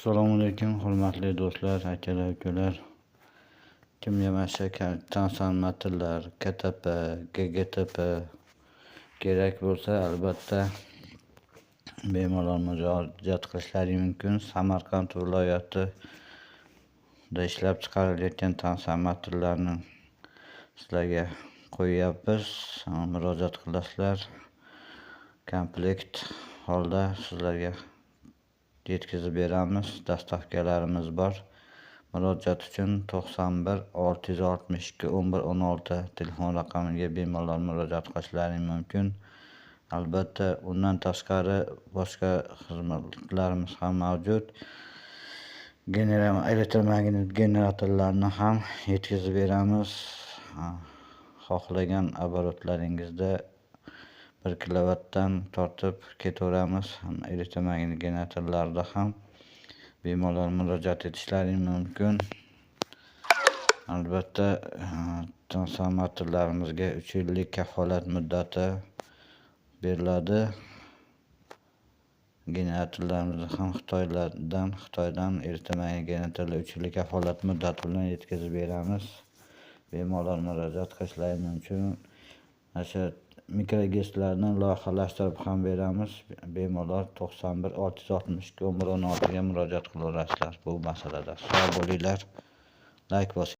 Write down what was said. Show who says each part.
Speaker 1: Assalomu alaykum, hurmatli do'stlar, akalar, ukalar. Kimga mana shu transformatorlar, КТП, ГГТП kerak bo'lsa, albatta bemalol murojaat qilishlari mumkin. Samarqand viloyatida ishlab chiqarilayotgan transformatorlarni sizlarga qo'yyapmiz. Murojaat qilasizlar. Komplekt holda sizlarga yetkazib beramiz. Доставка larimiz bor. Murojaat uchun 91 662 11 16 telefon raqamiga bemalol murojaat qilishlari mumkin. Albatta, undan tashqari boshqa xizmatlarimiz ham mavjud. Elektromagnit generatorlarni ham yetkazib beramiz. Xohlagan оборот laringizda 1 kilovatdan tortib ketaveramiz. Elektromagnit generatorlarda ham bemalol murojaat etishlari mumkin. Albatta, transformatorlarimizga 3 yillik kafolat muddati beriladi. Generatorlarimizni ham Xitoydan elektromagnit generatorlar 3 yillik kafolat muddati bilan yetkazib beramiz. Bemalol murojaat qilishlari mumkin. Mana shu mikrogeslarni loyihalashtirib ham beramiz. Bemalol 91 662 11 16 ga murojaat qilaverasizlar bu masalada. Sog' bo'linglar. Layk bosing.